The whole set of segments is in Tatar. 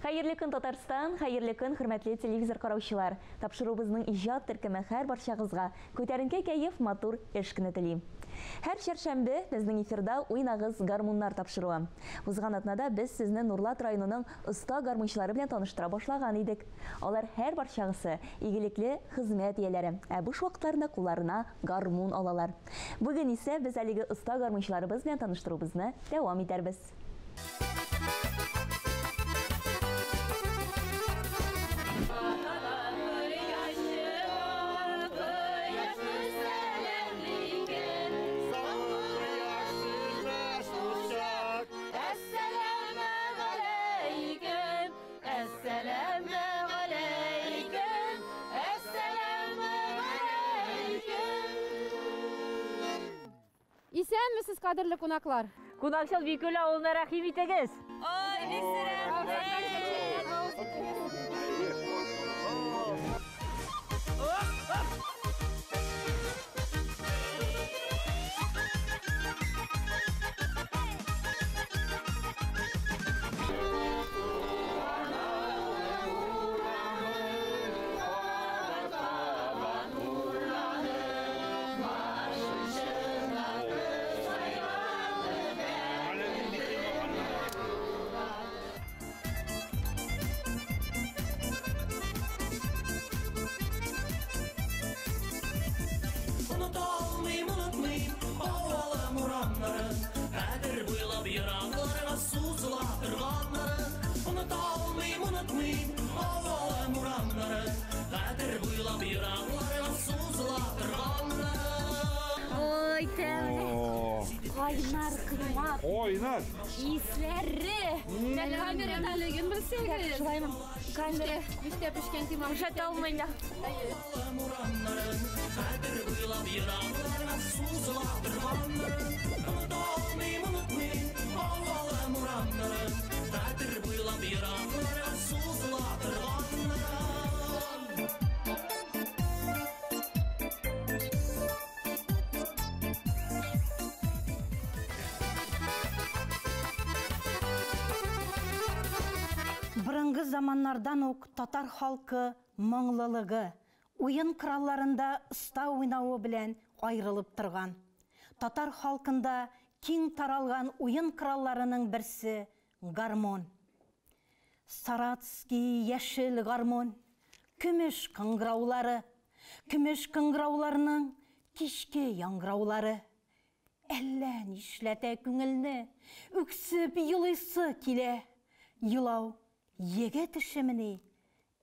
Хәерле көн, Татарстан, хәерле көн, хөрмәтле телевизор караучылар. Тапшыруыбызның иҗат төркеме һәр барчагызга күтәренке кәеф, матур эш көне тели. Һәр чәршәмбе безнең эфирда Уйнагыз гармуннар тапшыруы. Узган атнада без сезне Нурлат районының оста гармунчылары белән таныштыра башлаган идек. Алар һәр барчагысы игелекле хезмәт ияләре, ә буш вакытларында кулларына гармун алалар. Бүген исә без әлеге оста гармунчыларыбыз белән таныштыруыбызны дәвам итәрбез. Исәнмесез, кадерле кунаклар. Кунакчыл Бикүл авылына рәхим итегез. Ой, бик Оныта алмыйм, онытмыйм авылым урамнарын, Хәтер буйлап еракларга сузыла торганнарын. Оныта алмыйм, онытмыйм авылым урамнарын, Хәтер буйлап еракларга сузыла торганнарын. Ой, тәмле. Кайнар коймак. Кайнар. Исләре. Менә камера тәмлеген белсәгез. Шулаймы? Камера. Мичтә пешкән коймак. Күрсәтә алмыйм да. Авылым урамнарын, Хәтер буйлап еракларга сузыла торганнарын. Оныта алмыйм, онытмыйм авылым урамнарын, Хәтер буйлап еракларга сузыла торганнарын. Борынгы заманнардан ук татар халкы моңлылыгы, уен коралларында оста уйнавы белән аерылып торган. Татар халкында киң таралган уен коралларының берсе гармон. Саратский яшел гармон, көмеш кыңгыраулары, көмеш кыңгырауларның кичке яңгыраулары. Әллә нишләтә күңелне, үксеп елыйсы килә. Елау егет эшемени,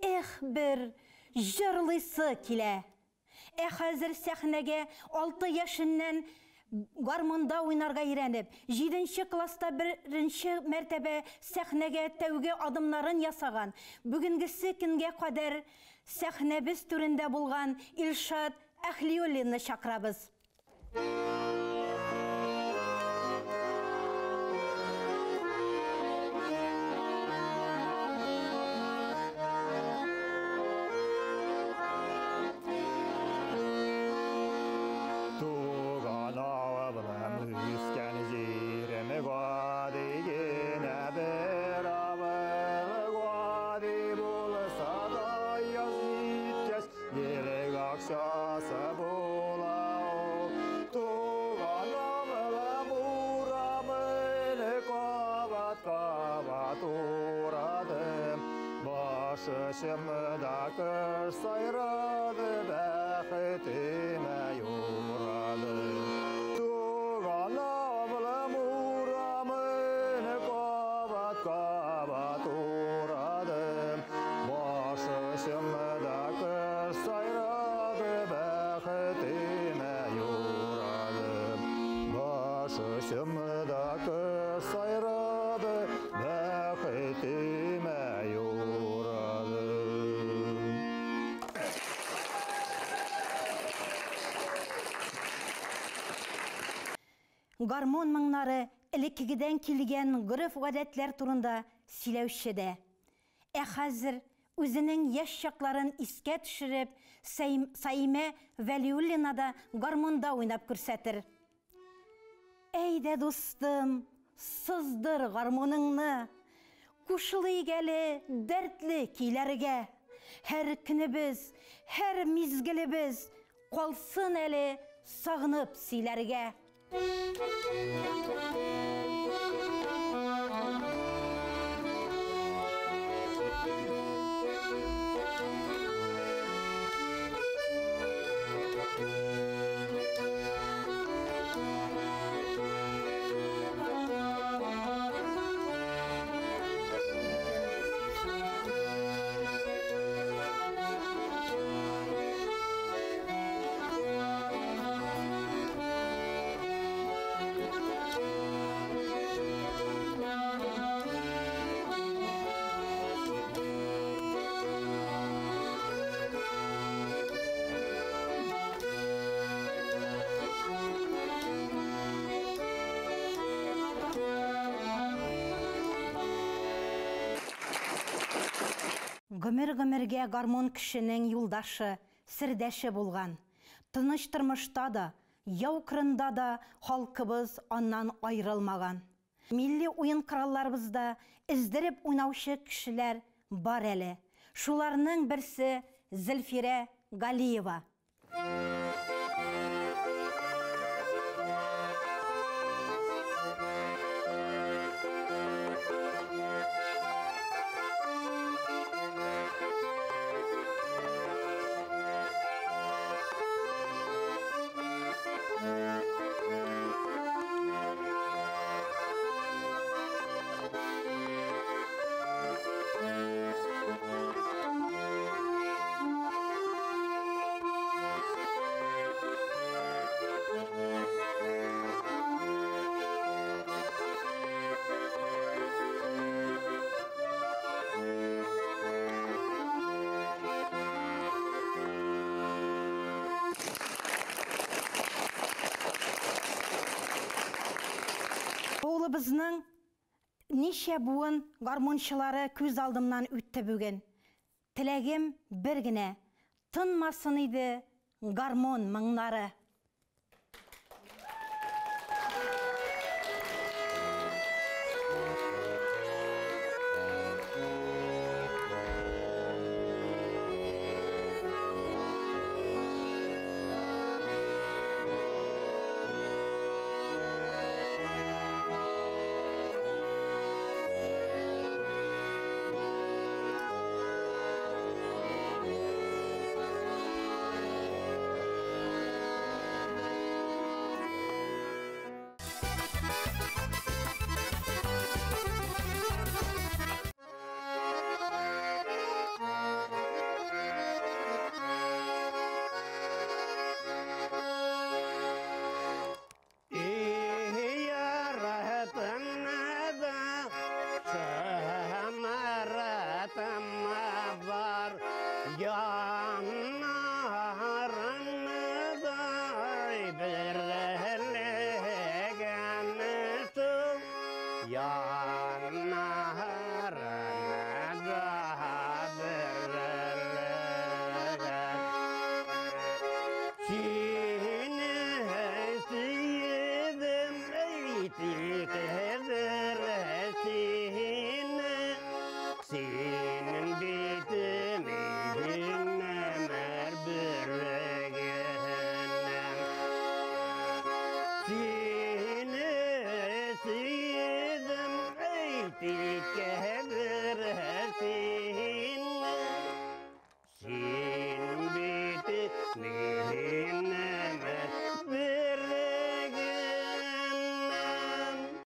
эх, бер җырлыйсы килә. Ә хәзер сәхнәгә 6 яшеннән гармонда уйнарга өйрәнеп, 7 класста беренче мәртәбә сәхнәгә тәүге адымнарын ясаган, бүгенгесе көнгә кадәр сәхнәбез түрендә булган Илшат Әһлиуллинны чакырабыз. Туган авылым, үскән җирем, гади генә бер авыл, гади булса да, яз җиткәч, елек акчасы була ул. Туган авылым урамын кабат-кабат урадым, баш очымда кош сайрады, бәхетемә юрадым. Туган авылым урамын кабат-кабат урадым, баш очымда кош сайрады, бәхетемә юрадым. Баш очымда кош сайрады, бәхетемә юрадым. Гармон моңнары элеккегедән килгән гореф-гадәтләр турында сөйләүче дә. Ә хәзер үзенең яшь чакларын искә төшереп, Саимә Вәлиуллина да гармонда уйнап күрсәтер. Әйдә, дустым, сыздыр гармоныңны. Кушылыйк әле дәртле көйләргә. Һәр көнебез, һәр мизгелебез калсын әле сагынып сөйләргә. Гомер-гомергә гармун кешенең юлдашы, сердәше булган. Тыныч тормышта да, яу кырында да халкыбыз аннан аерылмаган. Милли уен коралларыбызда эздереп уйнаучы кешеләр бар әле. Шуларның берсе Зөлфирә Галиева. Авылыбызның ничә буын гармунчылары күз алдымнан үтте бүген. Теләгем бер генә, тынмасын иде гармун моңнары.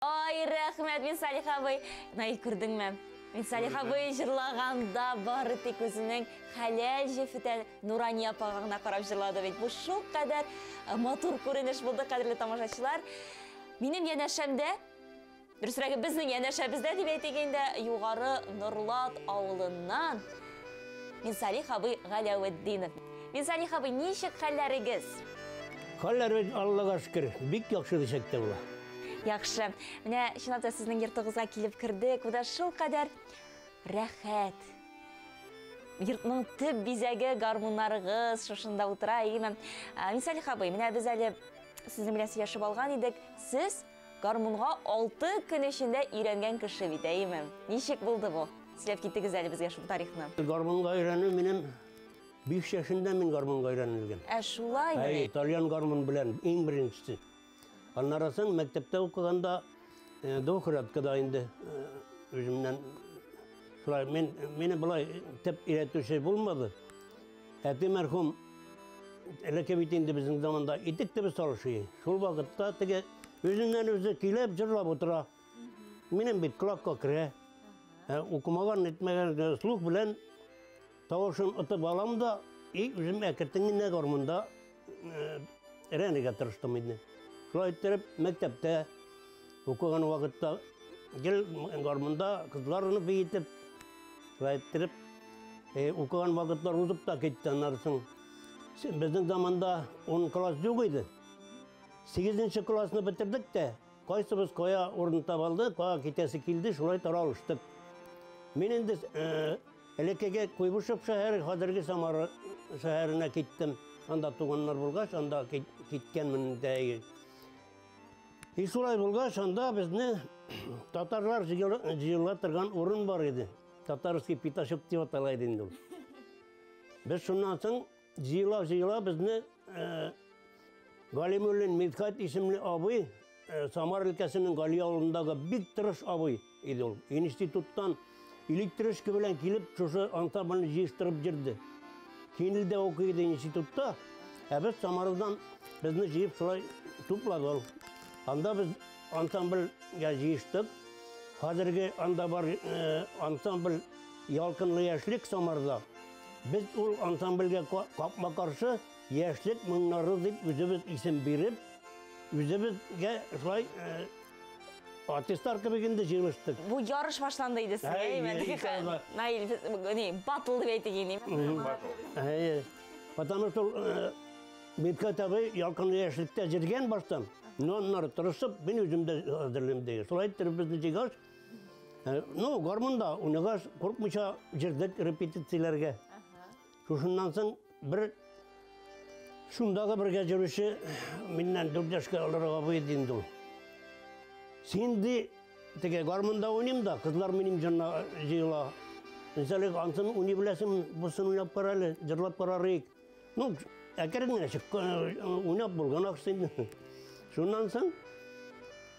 Ай, рәхмәт, Минсалих абый. Наил, күрдеңме? Минсалих абый җырлаганда бары тик үзенең хәләл җефете Нурания апага гына карап җырлады бит. Бу шулкадәр матур күренеш булды, кадерле тамашачылар. Минем янәшәмдә, дөресрәге безнең янәшәбездә дип әйтик инде, Югары Норлат авылыннан Минсалих абый Галәветдинов. Минсалих абый, ничек хәлләрегез? Хәлләр Аллага шөкер, бик яхшы дисәк тә була. Яхшы. Менә чынлап та сезнең йортыгызга килеп кердек. Бу да шулкадәр рәхәт. Йортның төп бизәге гармуннарыгыз шушында утыра, әйеме? Минсалих абый, менә без әле сезнең белән сөйләшеп алган идек. Сез Гармунга 6 көн эчендә өйрәнгән кеше бит, әйеме? Ничек булды бу? Сөйләп киттегез әле безгә шул тарихны. Гармунга өйрәнү минем 5 яшендә мин гармунга өйрәнелгән. Ә шулай Әй, итальян гармун белән иң беренчесе. Аннары соң мәктәптә укыганда двухрядкада инде үземнән шулай мин мине болай төп өйрәтүче булмады. Әти мәрхүм элекке бит инде безнең заманда итек төбе салышы. Шул вакытта теге үзеннән үзе килеп җырлап утыра. Минем бит колакка керә. Укымаган, нитмәгән слух белән тавышын отып алам да, и үзем әкертен генә гармунда өйрәнергә тырыштым инде. Шулай иттереп мәктәптә укыган вакытта гел гармунда кызларны биетеп, шулай иттереп укыган вакытлар узып та китте аннары соң. Безнең заманда 10 класс юк иде. 8 классны бетердек тә, кайсыбыз кая урын таба алды, кая китәсе килде, шулай таралыштык. Мин инде элеккеге Куйбышев шәһәре, хәзерге Самара шәһәренә киттем. Анда туганнар булгач, анда киткәнмен дә. И шулай булгач, анда безне татарлар җыела торган урын бар иде. Татарский пятачок дип атала иде инде ул. Без шуннан соң җыела-җыела безне Галимуллин Мидхәт исемле абый, Самар өлкәсенең Гали авылындагы бик тырыш абый иде ул. Институттан электричка белән килеп, шушы ансамбльне җыештырып йөрде. Кинелдә укый иде институтта, ә без Самарадан безне җыеп шулай туплады ул. Анда без ансамбльгә җыештык. Хәзерге анда бар ансамбль Ялкынлы яшьлек Самарда. Без ул ансамбльгә капма-каршы яшьлек моңнары дип үзебез исем биреп, үзебезгә шулай артистлар кебек инде җыелыштык. Бу ярыш башланды иде сезгә, әйме? Наил, ни, батл дип әйтик инде. Әйе. Потому что Мидхәт абый Ялкынлы яшьлектә җырган баштан, но аннары тырышып, мин үзем дә әзерлим дигән. Шулай иттереп безне җыйгач, ну, гармунда уйнагач, куркмыйча җырдык репетицияләргә. Шушыннан соң бер шундагы бергә йөрүче миннән 4 яшькә олырак абый иде инде ул. Син ди, теге гармунда уйныйм да, кызлар минем җанына җыела. Мисале, ансын уйный беләсең, бусын уйнап кара әле, җырлап карарыйк. Ну, әкрен генә чыккан, уйнап булган акча инде. Шуннан соң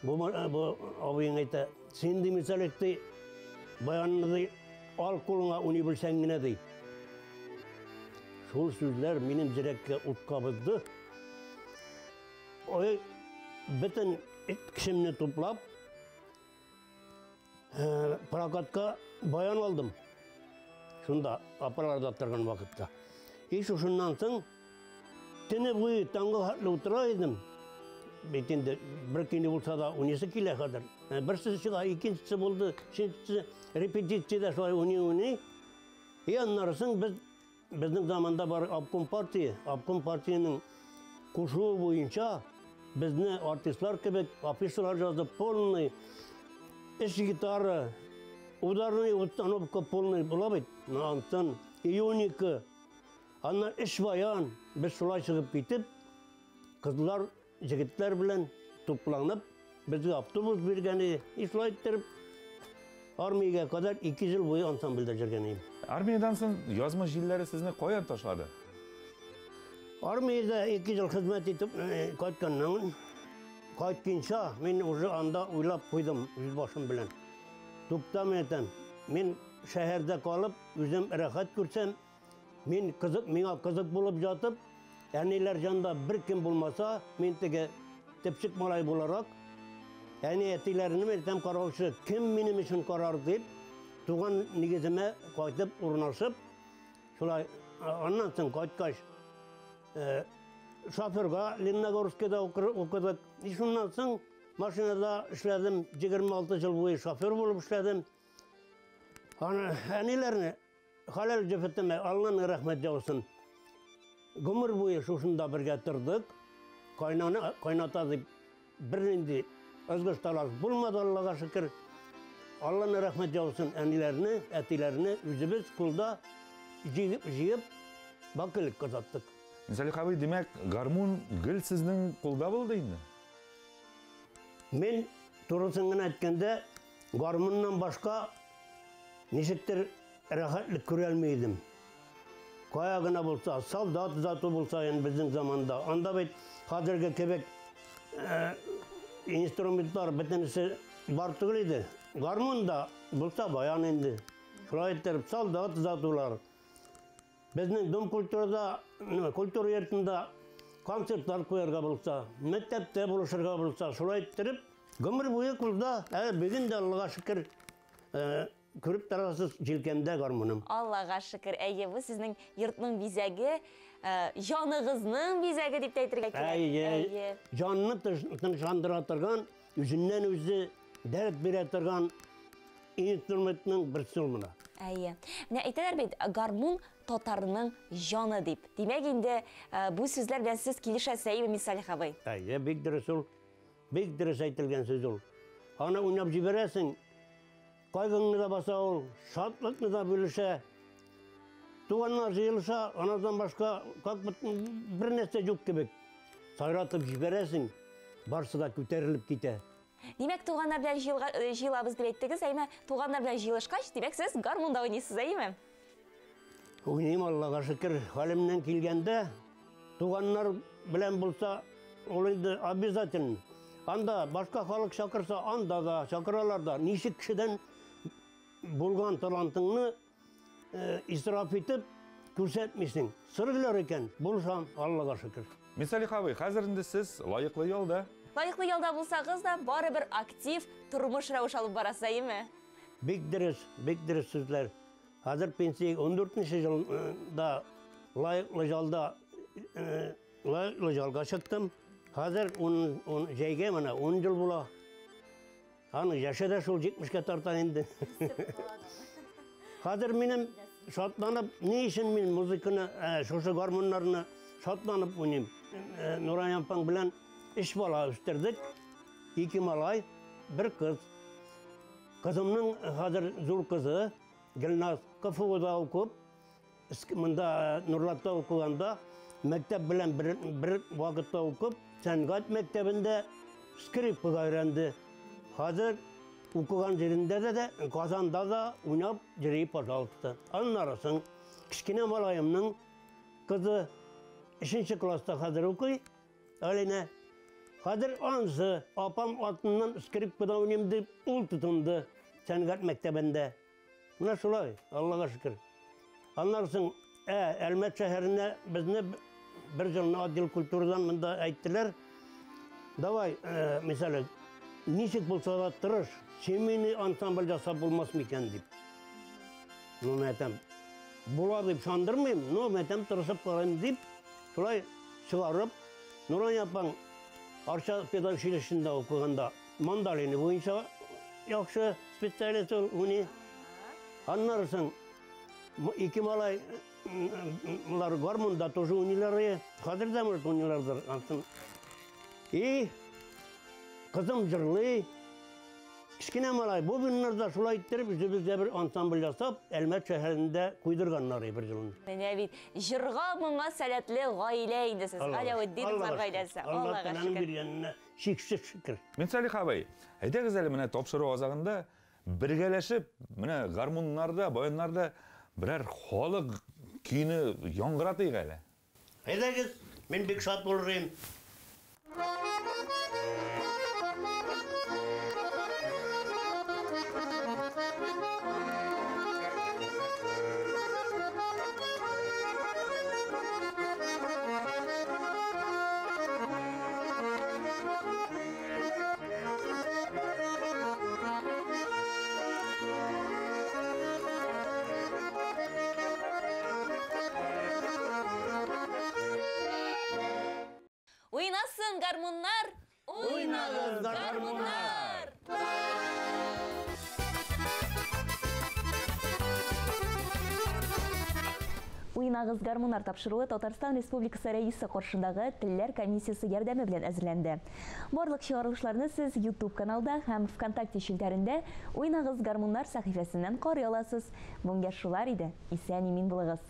бу абыең әйтә, син ди, мисале, ди, баянны ди, ал кулыңа уйный белсәң генә ди. Шул сүзләр минем йөрәккә ут кабызды. Ой, бөтен кешемне туплап, прокатка баян алдым. Шунда апаларда торган вакытта. И шушыннан соң төне буе таңгы хәтле утыра идем. Бит инде бер көйне булса да уйныйсы килә хәзер. Берсе чыга, икенчесе булды, өченчесе репетициядә шулай уйный-уйный. И аннары соң безнең заманда бар обком партия, обком партиянең кушуы буенча безне артистлар кебек афишалар язып, полный эш гитара, ударный установка полный була бит. Антон, ионика, аннан эш баян, без шулай чыгып китеп, кызлар, җегетләр белән тупланып, безгә автобус биргән иде. И шулай иттереп, армиягә кадәр 2 ел буе ансамбльдә йөргән идем. Армиядән соң язмыш җилләре сезне каян ташлады? Армиядә 2 ел хезмәт итеп кайтканнан, кайтканча мин уже анда уйлап куйдым үз башым белән. Тукта, мин әйтәм, мин шәһәрдә калып, үзем рәхәт күрсәм, мин кызык, миңа кызык булып ятып, әниләр янында бер кем булмаса, мин теге төпчек малай буларак, әни әтиләрне әйтәм караучы, кем минем өчен карар дип, туган нигеземә кайтып урнашып, шулай аннан соң кайткач, шоферга Лениногорскида укыдык. И шуннан соң машинада эшләдем, 26 ел буе шофер булып эшләдем. Аны әниләрне хәләл җефетемә Алланың рәхмәт яусын. Гомер буе шушында бергә тордык. Кайнана, кайната дип бернинди ызгыш талаш булмады, Аллага шөкер. Алланың рәхмәт яусын әниләрне, әтиләрне үзебез кулда җыеп бакыйлыкка озаттык. Мирсалих абый, димәк, гармун гел сезнең кулда булды инде? Мин турысын гына әйткәндә, гармуннан башка ничектер рәхәтлек күрә алмый идем. Кая гына булса, солдат заты булса инде безнең заманда. Анда бит хәзерге кебек инструментлар бөтенесе бар түгел иде. Гармун да булса баян инде. Шулай иттереп солдат затулар. Безнең дом культурада, культура йортында концертлар куярга булса, мәктәптә булышырга булса, шулай иттереп гомер буе кулда, бүген дә Аллага шөкер, күреп торасыз җилкәмдә гармуным. Аллага шөкер, әйе, бу сезнең йортның бизәге, җаныгызның бизәге дип тә әйтергә кирәк. Әйе, җанны тынычландыра торган, үзеннән үзе дәрт бирә торган инструментның берсе ул менә. Әйе. Менә әйтәләр бит, гармун татарның җаны дип. Димәк инде бу сүзләр белән сез килешәсез, әйеме, Миңсалих абый? Әйе, бик дөрес ул. Бик дөрес әйтелгән сүз ул. Аны уйнап җибәрәсең, кайгыңны да баса ул, шатлыкны да бүлешә. Туганнар җыелса, анадан башка как бер нәрсә юк кебек. Сайратып җибәрәсең, барсы да күтәрелеп китә. Димәк, туганнар белән җыелабыз дип әйттегез, әйме? Туганнар белән җыелышкач, димәк, сез гармунда уйныйсыз, әйеме? Уйныйм, Аллага шөкер, хәлемнән килгәндә, туганнар белән булса, ул инде обязательно. Анда башка халык чакырса, анда да чакыралар да. Ничек кешедән булган талантыңны исраф итеп күрсәтмисең. Сорыйлар икән, булсам, Аллага шөкер. Миңсалих абый, хәзер инде сез лаеклы ялда. Лаеклы ялда булсагыз да, барыбер актив тормыш рәвеше алып барасыз, әйеме? Бик дөрес, бик дөрес сүзләр. Хәзер пенсия 14 елда лаеклы ялда, лаеклы ялга чыктым. Хәзер җәйгә менә 10 ел була. Аның яше дә шул 70-кә тарта инде. Хәзер минем шатланып, ни өчен мин музыканы, шушы гармуннарны шатланып уйныйм. Нурания апаң белән 3 бала үстердек. 2 малай, 1 кыз. Кызымның хәзер зур кызы Гөлназ КФУда укып, монда Нурлатта укыганда, мәктәп белән бер вакытта укып, сәнгать мәктәбендә скрипкага өйрәнде. Хәзер укыган җирендә дә, Казанда да уйнап йөри, пожалуйста. Аннары соң кечкенә малаемның кызы 3 класста хәзер укый, Алинә. Хәзер ансы апам артыннан скрипкада уйныйм дип ул тотынды сәнгать мәктәбендә. Менә шулай, Аллага шөкер. Аннары соң, Әлмәт шәһәренә безне бер елны отдел культурадан монда әйттеләр. Давай, мисалы, ничек булса да тырыш, семейный ансамбль ясап булмас микән дип. Ну, мен әйтәм, була дип шандырмыйм, но мен әйтәм, тырышып карыйм дип, шулай чыгарып, Нурания апаң Арча педучилищесында укыганда мандолина буенча яхшы специалист ул, уйный. Аннары соң 2 малай, болар гармунда тоже уйныйлар, хәзер дә может уйныйлардыр. Ансын. И кызым җырлый. Кечкенә малай бубеннарда шулай иттереп үзебездә бер ансамбль ясап, Әлмәт шәһәрендә куйдырганнар бер елны. Менә бит җырга моңа сәләтле гаилә инде сез, Галәветдиновлар гаиләсе. Аллаһ Аллаһка Тәгаләнең шөкер. биргәненә чиксез шөкер. Миңсалих абый, әйдәгез әле менә тапшыру азагында бергәләшеп, менә гармуннарда, баяннарда берәр халык көйне яңгыратыйк әле. Әйдәгез, мин бик шат булыр идем. Уйнасын гармуннар, уйнагыз гармуннар! Уйнагыз гармуннар тапшыруы Татарстан Республикасы Рәисе каршындагы Телләр комиссиясе ярдәме белән әзерләнде. Барлык чыгарылышларны сез YouTube каналда һәм ВКонтакте челтәрендә Уйнагыз гармуннар сәхифәсеннән карый аласыз. Бүгенгә шулар иде. Исән-имин булыгыз.